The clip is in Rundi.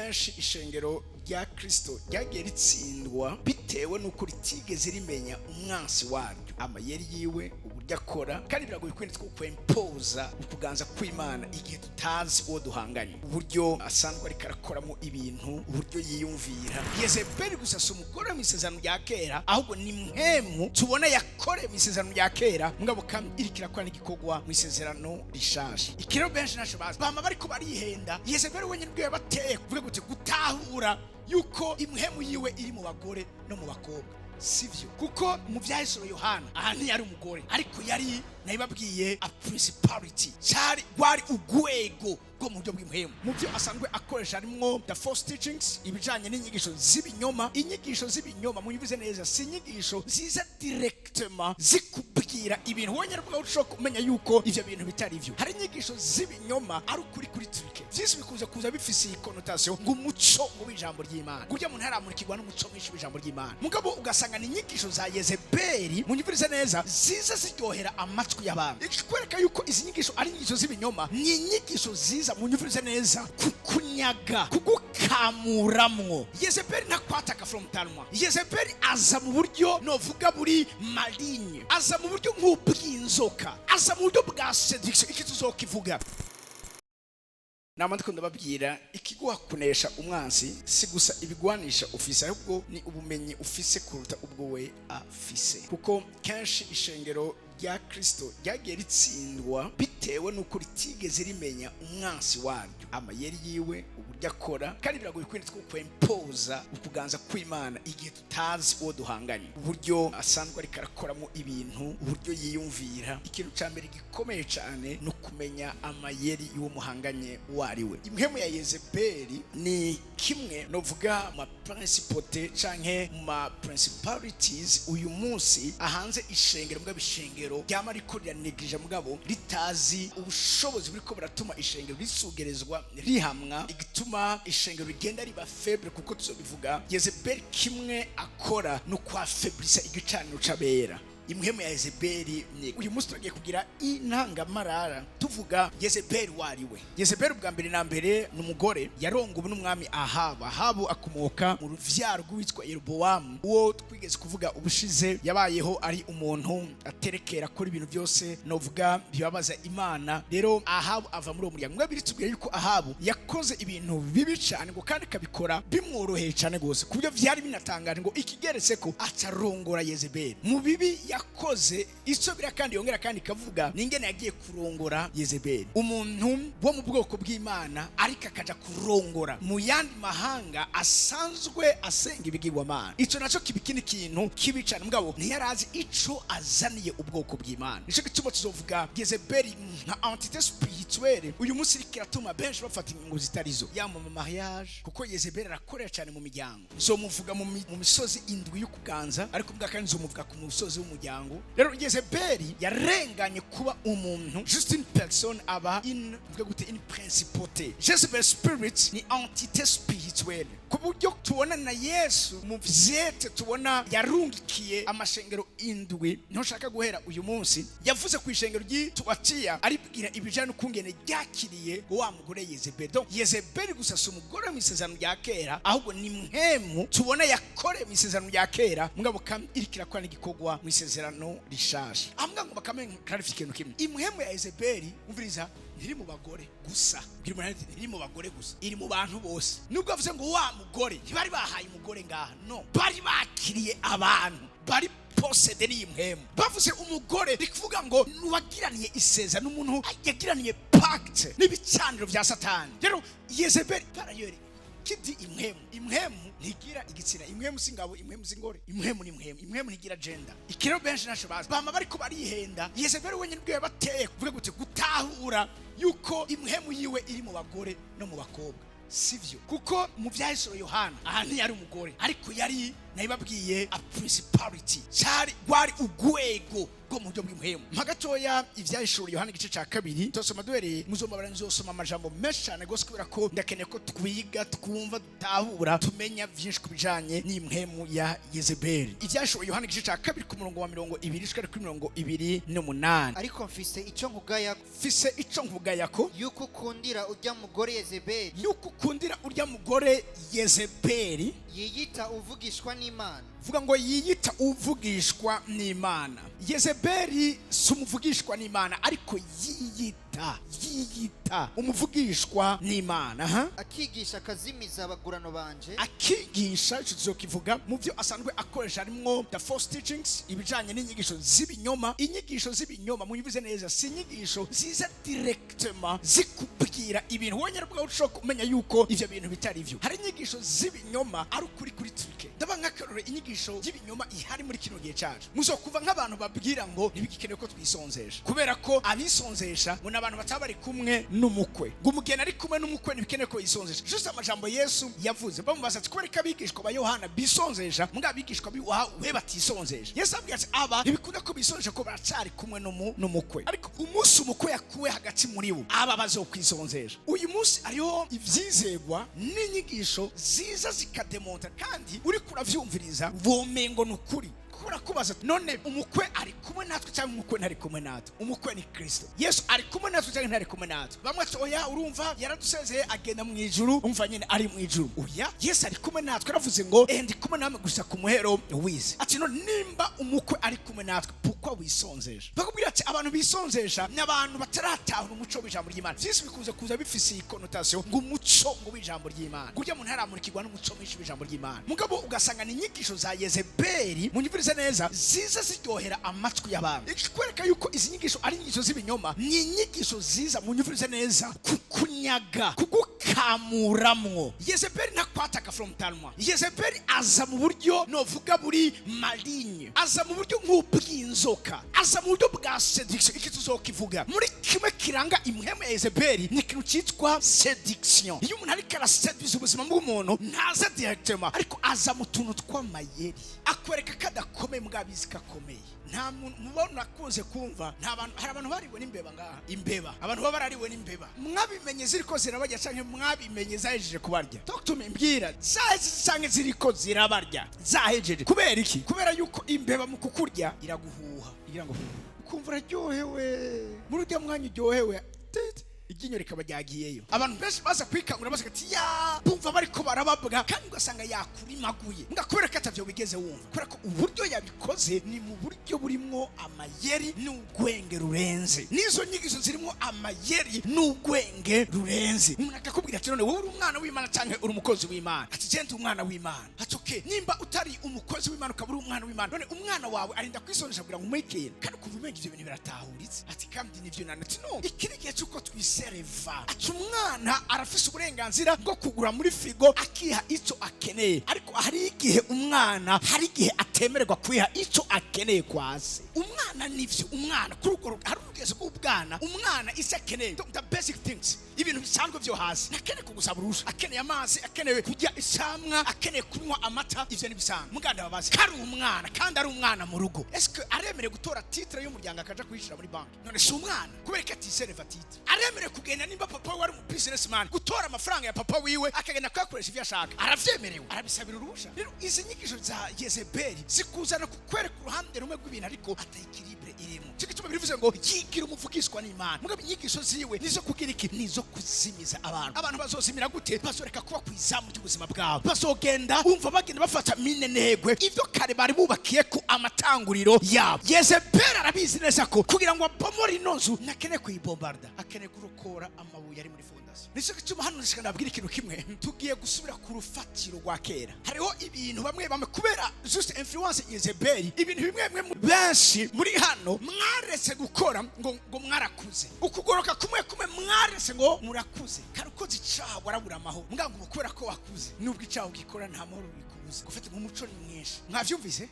Kenshi ishengero rya Kristo ryagiye ritsindwa bitewe n'uko ritigeze rimenya umwansi waryo, amayeri yiwe, uburyo akora. Kandi biragoye kwenda two kwempoza ukuganza kw'Imana igihe tutazi uwo duhanganye, uburyo asanzwe ariko arakoramo ibintu, uburyo yiyumvira. Yezebeli gusa si umugore mu isezerano rya kera, ahubwo ni mpwemu tubona yakoreye mu isezerano rya kera, mugabo kandi iriko irakora n'igikorwa mu isezerano rishaje. Ikirero benshi ntaco bazi, bama bariko barihenda. Yezebeli wenyine ubwo yabateye kuvuga gute gutahura yuko impwemu yiwe iri mu bagore no mu bakobwa, sivyo? Kuko mu Vyahishuriwe Yohana, aha ntiyari umugore, ariko yari, nabibabwiye, a principality, cyari rwari urwego rwo mu buryo bw'impwemu. Mu byo asanzwe akoresha harimwo the false teachings, ibijanye n'inyigisho z'ibinyoma. Inyigisho z'ibinyoma, munyumvize neza, si inyigisho ziza directement zikubwira ibintu wonyine ubwawe ushobora kumenya yuko ivyo bintu bitari vyo. Hari inyigisho z'ibinyoma ari ukuri kuri truqué. Vyinshi bikunze kuza bifise iyi connotation ngo umuco ngo w'ijambo ry'Imana, kurya muntu yaramurikirwa n'umuco mwinshi w'ijambo ry'Imana, mugabo ugasanga ni inyigisho za Yezebeli, munyumvirize neza, ziza ziryohera amatwi y'abantu. Ikikwereka yuko izi nyigisho ari inyigisho z'ibinyoma, ni inyigisho ziza, munyumvirize neza, kukunyaga, kugukamuramwo. Yezebeli ntakwataka frontalement. Yezebeli aza mu buryo novuga buri maligne, aza mu buryo nk'ubw'inzoka, aza mu buryo bwa séduction. Iki tuzokivuga. Nama ndiko ndababwira, ikiguha kunesha umwansi si gusa ibigwanisha ufise, ahubwo ni ubumenyi ufise kuruta ubwo we afise. Kuko kenshi ishengero rya Kristo ryagiye ritsindwa bitewe n'uko ritigeze rimenya umwansi waryo, amayeri yiwe, uburyo akora. Kandi biragoye kwenda two kwempoza ukuganza kw'Imana igihe tutazi uwo duhanganye, uburyo asanzwe ariko arakoramo ibintu, uburyo yiyumvira. Ikintu cya mbere gikomeye cyane ni ukumenya amayeri y'uwo muhanganye uwo ari we. Impwemu ya Yezebeli ni kimwe novuga mu ma principautés canke mu ma principalities uyu munsi ahanze ishengero, mugabo ishengero ryama riko riranegirija, mugabo ritazi ubushobozi buriko buratuma ishengero risugerezwa, rihamwa, igituma ishengero rigenda riba faible. Kuko tuzobivuga, Yezebeli kimwe akora ni ukwafeblisa igicaniro c'abera. Impwemu ya Yezebeli ni uyu munsi turagiye kugira intangamarara tuvuga Yezebeli wariwe. Yezebeli ubwa mbere na mbere ni umugore yarongowe n'umwami Ahabu. Ahabu akomoka mu ruvyaro rw'uwitwa Yerobowamu, uwo twigeze kuvuga ubushize. Yabayeho ari umuntu aterekera, akora ibintu byose novuga bibabaza Imana. Rero Ahabu ava muri uwo muryango. Mwe biritubwira yuko Ahabu yakoze ibintu bibi cyane, ngo kandi akabikora bimworoheye cyane rwose, ku buryo vyari binatangaje. Ngo ikigeretse ko acarongora Yezebeli. Mu bibi yakoze, icyo bira kandi yongera kandi ikavuga ni ingene yagiye kurongora Yezebeli, umuntu wo mu bwoko bw'Imana, ariko akaja kurongora mu yandi mahanga asanzwe asenga ibigirwamana. Ico naco kiba ikindi kintu kibi cane, mugabo ntiyarazi ico azaniye ubwoko bw'Imana. Nico gituma tuzovuga Yezebeli nka entité spirituelle uyu munsi iriko iratuma benshi bafata ingingo zitarizo yama mu mariage, kuko Yezebeli arakorera cyane mu miryango. Nzomuvuga mu misozi indwi y'ukuganza, ariko mbwa kandi nzomuvuga ku musozi w'umuryango. Rero Yezebeli yarenganye kuba umuntu, juste une personne, aba une, mvuge gute, une principauté. Jezebel spirit ni entité spirituelle, ku buryo tubona na Yesu mu vyete tubona yarungikiye amashengero indwi, niho nshaka guhera uyu munsi. Yavuze ku ishengero ry'Ituwatiya, aribwira ibijanye n'ukungene ryakiriye wa mugore Yezebeli. Donc Yezebeli gusa si umugore mu isezerano rya kera, ahubwo ni mpwemu tubona yakoreye mu isezerano rya kera, mugabo kandi iriko irakora n'igikorwa mu isezerano rishaje. Amuga ngo bakame clarify ikintu kimwe: impwemu ya Yezebeli, umviriza, ntiri mu bagore gusa. Bwira umuntu ati: "Ntiri mu bagore gusa, iri mu bantu bose." Nubwo avuze ngo wa mugore, ntibari bahaye umugore ngaha, no bari bakiriye abantu bari possédés n'iyi mpwemu. Bavuze umugore, ni kuvuga ngo nuwagiraniye isezerano, n'umuntu yagiraniye pacte n'ibicaniro vya Satani. Rero Yezebeli parayeri kidi impwemu, impwemu ntigira igitsina. Impwemu si ingabo, impwemu si ingore, impwemu ni impwemu. Impwemu ntigira gender. Ikirero benshi ntaco bazi, bama bariko barihenda. Yezebeli wenyine ubwo yabateye kuvuga gute gutahura yuko impwemu yiwe iri mu bagore no mu bakobwa, sivyo? Kuko mu Vyahishuriwe Yohana, aha ntiyari umugore, ariko yari, nabibabwiye, a principality, cyari rwari urwego rwo mu buryo bw'impwemu. Mu byo asanzwe akoresha harimwo the false teachings, ibijanye n'inyigisho z'ibinyoma. Inyigisho z'ibinyoma, munyumvirize neza, si inyigisho ziza bwo mu buryo bw'impwemu. Mpa gatoya Ivyahishuriwe Yohana igice ca 2, tuzosoma duhereye, muzomba nzosoma amajambo menshi cyane gose, kubera ko ndakeneye ko twiga, twumva, dutahura, tumenya vyinshi ku bijanye n'impwemu ya Yezebeli. Ivyahishuriwe Yohana igice ca 2, ku murongo wa 20 gushika kuri 28. Ariko mfise icyo nkugaya. Mfise ico nkugayako. Yuko ukundira ujya mugore Yezebeli, Yuko ukundira urya mugore Yezebeli, yiyita uvugishwa n'Imana. Vuga ngo yiyita uvugishwa n'Imana. Yezebeli si umuvugishwa n'Imana, ariko yiyita umuvugishwa n'Imana, ha? Akigisha akazimiza abagurano banje. Akigisha, ico tuzokivuga. Mu byo asanzwe akoresha harimwo the false teachings, ibijanye n'inyigisho z'ibinyoma. Inyigisho z'ibinyoma, mubivuze neza, si inyigisho ziza directement zikubwira ibintu wowe nyine ubwawe ushobora kumenya yuko ivyo bintu bitari vyo. Hari inyigisho z'ibinyoma ari ukuri kuri truqué. Ndaba nk'akarore, inyigisho y'ibinyoma ihari muri kino gihe cacu, muzokuva nk'abantu babwira ngo ntibigikenewe ko twisonzesha, kubera ko abisonzesha ngo ni abantu bataba bari kumwe n'umukwe, ngo umugeni ari kumwe n'umukwe ntibikenewe ko yisonzesha. Juste amajambo Yesu yavuze, bamubaza ati: "Kubera ko abigishwa ba Yohana bisonzesha, mbwa abigishwa we batisonzesha?" Yesu abwira ati: "Aba ntibikunda ko bisonzesha ko baracari kumwe n'umukwe, ariko umunsi umukwe yakuwe hagati muri bo, aba bazokwisonzesha." Uyu munsi hariho ivyizegwa n'inyigisho ziza zikademonta, kandi uriko uravyumviriza womengo ni ukuri. Kubera kubaza: "None umukwe ari kumwe natwe cyangwa umukwe ntari kumwe natwe?" Umukwe ni Kristo Yesu. Ari kumwe natwe cyangwa ntari kumwe natwe? Bamwe ati: "Oya, urumva yaradusezeye agenda mu ijuru, umva nyine ari mu ijuru." Oya, Yesu ari kumwe natwe. Aravuze ngo: "Ndi kumwe namwe gusa ku muhero w'isi." Ati: "None nimba umukwe ari kumwe natwe, pourquoi wisonzesha?" Bakubwira ati abantu bisonzesha ni abantu bataratahura umuco w'ijambo ry'Imana. Byinshi bikunze kuza bifise iyi connotation ngo umuco ngo w'ijambo ry'Imana, kurya muntu haramurikirwa n'umuco mwinshi w'ijambo ry'Imana. Mugabo ugasanga ni inyigisho za Yezebeli, munyumvirize neza, ziza ziryohera amatwi y'abantu. Ikikwereka yuko izi nyigisho ari inyigisho z'ibinyoma, ni inyigisho ziza, munyumvirize neza, kukunyaga, kugukamuramwo. Yezebeli ntakwataka frontalement. Yezebeli aza mu buryo novuga buri maligne, aza mu buryo nk'ubw'inzoka, aza mu buryo bwa séduction. Iki tuzokivuga. Muri kimwe kiranga impwemu ya Yezebeli ni ikintu cyitwa séduction. Iyo umuntu ariko araseduza ubuzima bw'umuntu, ntaza directement, ariko aza mu tuntu tw'amayeri, akwereka ko adakomeye mbwabizi ko akomeye. Nta muntu mubona akunze kumva, nta bantu, hari abantu bariwe n'imbeba ngaha? Imbeba, abantu baba barariwe n'imbeba, mwabimenye ziriko zirabarya canke mwabimenye zahejeje kubarya? Talk to me, mbwira, zahejeje canke ziriko zirabarya? Zahejeje. Kubera iki? Kubera yuko imbeba mu kukurya iraguhuha, igira ngo ukumva uraryohewe. Muri urya mwanya uryohewe, tit, iryinyo rikaba ryagiyeyo. Abantu benshi baza kwikangura baza ati ya bumva bariko barababwa, kandi ugasanga yakurimaguye nga kubera ko atavyo wigeze wumva, kubera ko uburyo yabikoze ni mu buryo burimwo amayeri n'ubwenge rurenze. N'izo nyigisho zirimwo amayeri n'ubwenge rurenze. Umuntu akakubwira ati: "None wowe uri umwana w'Imana canke uri umukozi w'Imana?" Ati: "Je ndi umwana w'Imana." Ati: "Okay, nimba utari umukozi w'Imana ukaba uri umwana w'Imana, none umwana wawe arinda kwisonesha kugira ngo umuhe ikintu?" Kandi ukumva umenga ivyo bintu biratahuritse. Ati: "Kandi nivyo nane." Ati: "No, iki ni igihe cy'uko twisereva." Ati: "Umwana arafise uburenganzira bwo kugura muri frigo akiha icyo akeneye, ariko hari igihe umwana, hari igihe atemererwa kwiha icyo akeneye kwa se." Umwana nivyo, umwana kuri urwo hari urugezo rw'ubwana, umwana icyo akeneye, the basic things, ibintu bisanzwe byo hasi, ntakeneye kugusaba uruhushya. Akeneye amazi, akeneye kurya icamwa, akeneye kunywa amata, ivyo ni bisanzwe. Muganda babaze ko ari umwana, kandi ari umwana mu rugo, eske aremerewe gutora titre y'umuryango akaja kuyishira muri banki? None si umwana? Kubera ko atisereva titre, aremerewe kugenda, nimba papa we ari umu businessman, gutora amafaranga ya papa wiwe akagenda kuyakoresha ivyo ashaka? Aravyemerewe? Arabisabira uruhusha? Rero izi nyigisho za Yezebeli zikuzana kukwereka uruhande rumwe rw'ibintu, ariko ata équilibre irimo. Cyo gituma bivuze ngo yigira umuvugishwa n'Imana, mugabo inyigisho ziwe nizo kugira iki? Nizo kuzimiza abantu. Abantu bazozimira gute? Bazoreka kuba ku izamu ry'ubuzima bwabo, bazogenda wumva bagenda bafata minenegwe ivyo kare bari bubakiye ku amatanguriro yabo. Yezebeli arabizi neza ko kugira ngo abomore ino nzu ntakeneye kuyibombarda, akeneye kurokora amabuye ari muri fondation. Nicyo gituma hano ndashaka ndabwira ikintu kimwe: tugiye gusubira ku rufatiro rwa kera. Hariho ibintu bamwe bamwe, kubera juste influence Yezebeli, ibintu bimwe bimwe benshi muri hano mwaretse gukora ngo mwarakuze. Ukugoroka kumwe kumwe mwaretse ngo murakuze. Kare ukoze icaha warabura amahoro, mbwa ngo ubu kubera ko wakuze, nubwo icaha ugikora nta mahoro bikubuza. Gufata nk'umuco ni mwinshi, mwavyumvise?